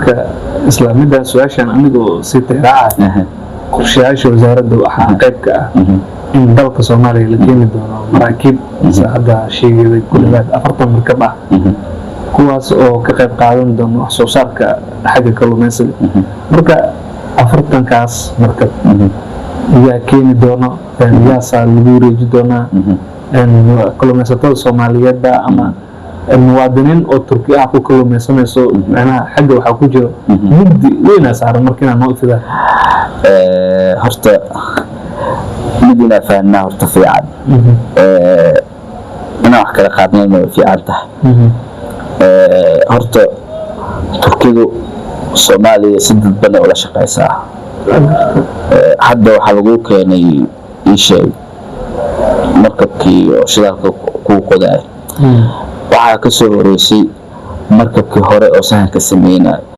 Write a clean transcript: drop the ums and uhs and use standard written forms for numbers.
Marka isla middaa su-aashan anigoo sii tixraacaya, qorshayaasha wasaaradda waxaa qayb ka ah in dalka Soomaaliya la keeni doono maraakiib, sida hadda sheegay, ku dhawaad 40 markab ah, kuwaas oo ka qayb qaadan doono wax soo saarka xagga kalluumeysiga. Marka 40-kaas markab yaa keeni doono? Yaasaa lagu wareeji doonaa? Kalluumeysatada Soomaaliyeedba ama muwaadiniin oo Turki ah ku kalluumeysanayso? Macnaha xagga waxaa ku jiro mugdi weynaa saaran, marka inaa noo ifidaan. Horta mid inaa fahanaa horta fiican, inaan wax kala qaadnayna way fiican tahay. Horta Turkidu Soomaaliya si dadbanay ula shaqeysaa. Hadda waxaa lagu keenay, ii sheeg, markabkii oo shidaalka kuu qodaay. Waxaa kasoo horeysay markabkii hore oo sahanka sameynaya.